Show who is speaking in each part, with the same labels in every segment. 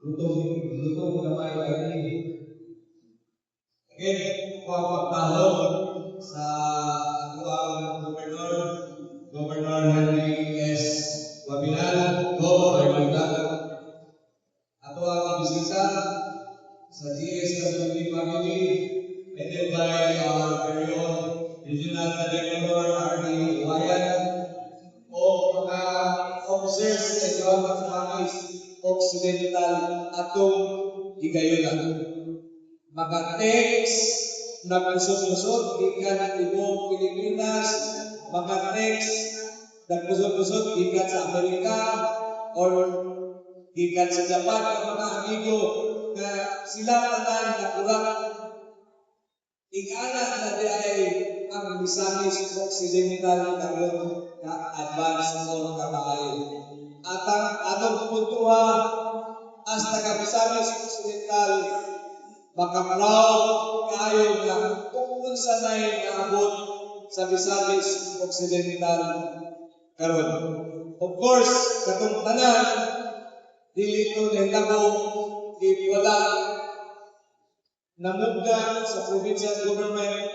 Speaker 1: Lutong, lutong gamay lagi. Again, ako ang pagtahom sa atoang Governor, Governor Henry S. Oaminal, Go, Barbuda. Ato ang bisita sa DSWD family, headed by our very own Regional Director R.D. Wayan, o mga officers sa inyong Misamis Occidental atong higayuna. Mga techs nagkusot-kusot gikan tibuok Pilipinas, mga techs nagkusot-kusot gikan sa Amerika or gikan sa Japan nga mga amigo nga sila tanan nakurat ingana na di ay ang Misamis Occidental karon ka advance or kamaayo. At ang atong puntuha as taga Misamis Occidental, maka-proud kaayo nga kung unsa nay naabot sa Misamis Occidental karon. Of course, katong tanan dili ito nahitabo if wala namugna sa provincial government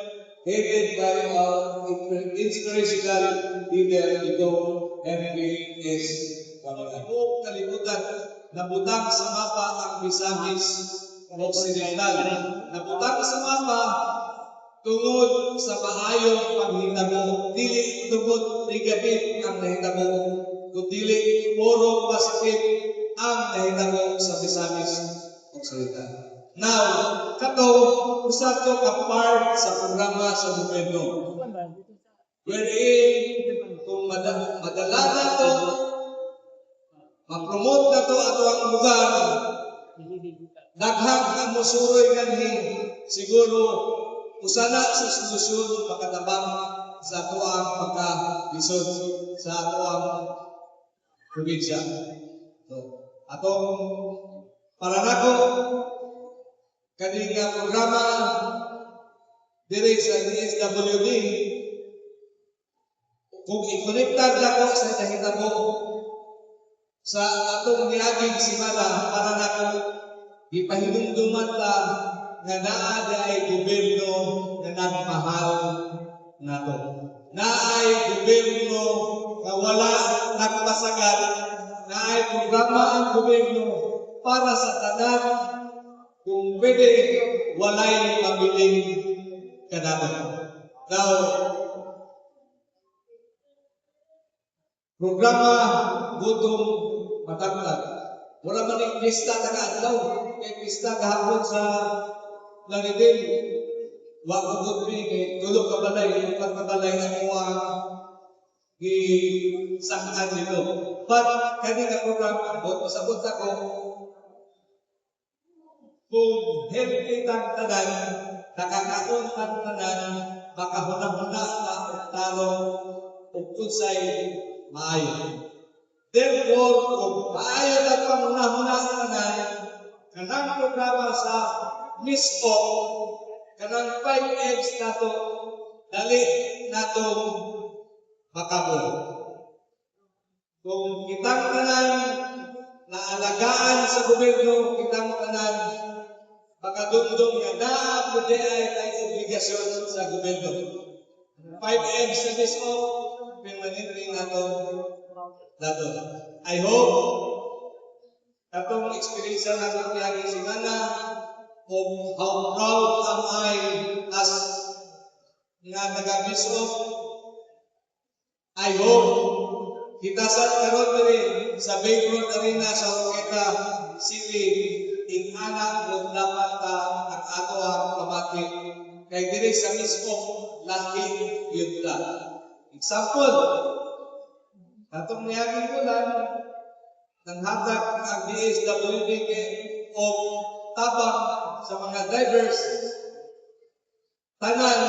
Speaker 1: headed by our inspirational leader, itong Henry S. Oaminal. Buong kalibutan, nabutang sa mapa ang Misamis Occidental. Nabutang sa mapa tungod sa maayong panghitabo, dili tungod negative ang nahitabo, kundi puro positive ang nahitabo sa Misamis Occidental. Now, kato usa to ka part sa programa sa gobyerno. Wherein, kung madala na to, ma-promote na to ato ang lugar, daghang nga musuroy kanhi, siguro usa na sa solusyon makatabang sa atoang pagkalisod sa atoang probinsya. So, atong para nako kani nga programa diri sa DSWD, kung i-connectar nako sa nahitabo sa atong niaging semana, para nako gipahinumduman ta nga naa ay gobyerno nga nagmahal nato. Naay gobyerno nga wala nagpasagal, naay programa ang gobyerno para sa tanan, kung pwede walay mabiling kanato. Now, programa Gutom Matangkad. Wala man ni pista taga adlaw kay pista gahapon sa Plaridel. Wa ko gud mi kay tulo ka balay, upat ka balay ang ang gi sangkan nito. But kani nga program, ambot pasabot ako, kung healthy tang tanan, nakakaon tang tanan, makahuna-huna ta og tarong ug unsay maayo. Therefore, kung maayo ta panghuna-huna tanan, kanang programa sa MISOC, kanang 5 M's nato, dali natong makabot. Kung kitang tanan naalagaan sa gobyerno, kitang tanan makadumdum nga naa po di ay tay obligasyon sa gobyerno. 5 M's sa MISOC, permanently nato nato. I hope katong experience nato niaging semana of how proud am I as nga taga MISOC. I hope kita sa karon diri sa Bayfront Arena sa Oroquieta City, ing-ana kung dapat ta ang ato ang pamati kay diri sa mismo laki yun ta. Example, katong niaging bulan, nanghatag ang DSWD kay og tabang sa mga drivers, tanan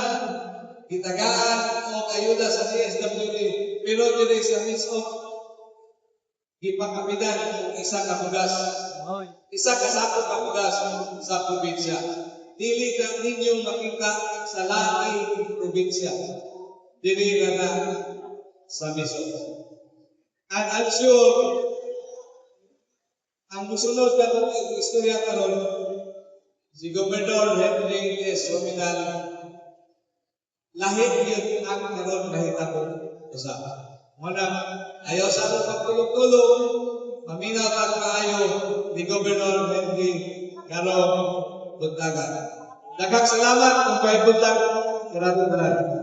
Speaker 1: gitagaan og ayuda sa DSWD, pero diri sa mismo gipakapidan og isa ka bugas, isa ka sako ka bugas sa probinsya. Dili na ninyo makita sa laing probinsya, diri na na sa MISOC. And I'm sure Ang musunod na kong istorya karon, si Gobernador Henry S. Ominal, lahi gyud ang karon nahitabo usa. Muna, ayaw sa akong pagtulog-tulog, maminaw tag maayo ni Gobernador Henry karong buntaga. Daghang salamat kung buntag kanato tanan.